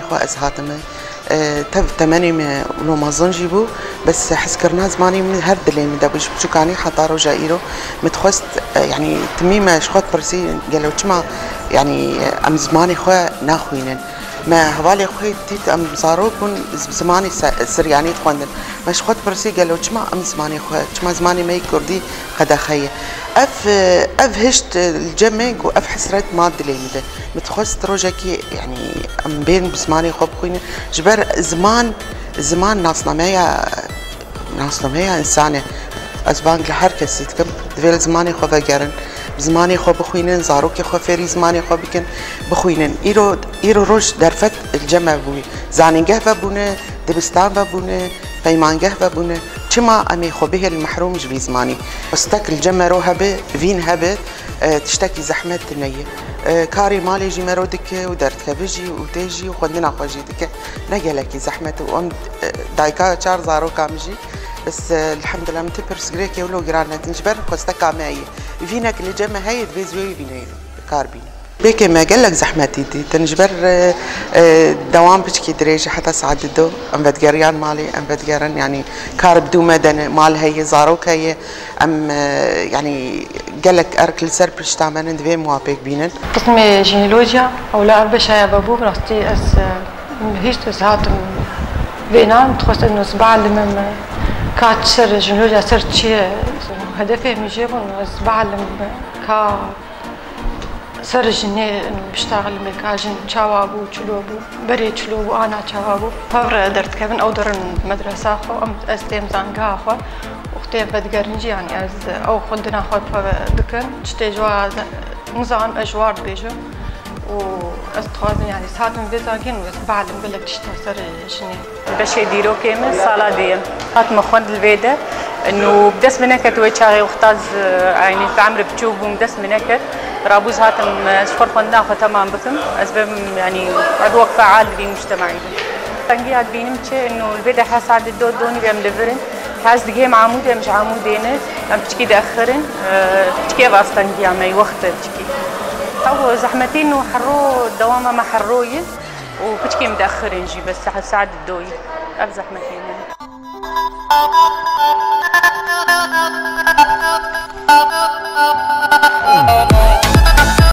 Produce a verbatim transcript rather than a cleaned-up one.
Xwe ez hatime, e, tev temenê me wilo mezin jî bû, bes hezkirina zimanê min her dilê min de bû. Ji biçûkanî heta roja îro min dixwest, e, yanî timî me ji xwe dipirsî, gelo çima, yanî, em zimanê xwe naxwînin? Me hevalê xwe dît, em zarok bûn, z-, zimanê se-, siryanî dixwendin. Me ji xwe dipirsî, gelo çima em zimanê xwe, çima zimanê me yê kurdî qedexe ye? Ev, e, ev hişt, e, li cem me got, ev hesret ma dilê min de. Min dixwest rojekî, yanî, em bên bi zimanê xwe bixwînin. Ji ber ziman, ziman nasnameya, nasnameya însan e. Ez bang li her kesî dikim, divê li zimanê xwe vegerin, bi zimanê xwe bixwînin, zarokê xwe fêrî zimanê xwe bikin, bixwînin. Îro, îro roj derfet li cem me bûyî. Zanîngeh vebûne, dibistan vebûne, peymangeh vebûne. Çima em ê xwe bihêlin mehrûm ji vî zimanî? Stek li cem me ro hebe, vîn hebe, e, tiştekî zehmet tune ye. E, karê malê jî mero dike û derdikeve jî û tê jî û xwendina xwe jî dike. Ne gelekî zehmet e û em, e, dayika çar zaroka min jî. Bes, e, elhamdulillah, min ti pirsgirêkê wilo giran netin. Ji ber xwesteka me heye. Vînek li cem me heye, divê ez wê vîneyê bi kar bînim. Bêkê me gelek zehmetî dîtin. Ji ber, e, e, dewam piçkî dirêj e, heta saet dido. Em vedigeriyan malê, em vedigerin, yanî kar bi dû me dene, mal heye, zarok heye. Em, e, yanî gelek erk li ser pişta me ne, divê em wa pêk bînin. Qismê jînelojiya, ewla ev beşa ya vebû, rastî ez, e, hîç ez hatim vêna, dixwest ez bialimim, e, ka ser jînelojiya ser çi ye, hedefê min jê bûn, ez bialim, e, ka ser jinê biştaxilime, ka jin çawa bû, çilo bû. Berê çilo bû, ana çawa bû. Pevre derdikevin, ew dirin medresa xwe, em, ez têm zangeha xwe û têm vedigerin jî, yanî ez ew xwendina xwe peve dikin. Tiştê ji wa nizanim, ez ji war dibêjim û ez dixwazim, yanî ez hatim vê zangîn û ez bialim gelek tişta ser jinê. Beşê dîrokê min sala duyem. Hatime xwend li vê de. Û bi dest min neket wê çaxê wexta ez, eynî bi emrê biçûk bûm, bi dest min neket. Rabû ez hatim, ez ji xwe xwendina xwe temam bikim. Ez bim, yanî, ez wek feal dibînim mujtemaî bim. Tengiya dibînim çi, û li vê de her saet do donî em li vir in. Hez digihêm Amûdê, em ji Amûdê ne, em piçkî diaxirin. Piçkî ev astengiya me, wext e piçkî. Ew zehmetîn û herro, dewama me herro ye. Û piçkî em diaxirin jî, bes saet, saet do ye. Ev zehmetîn e.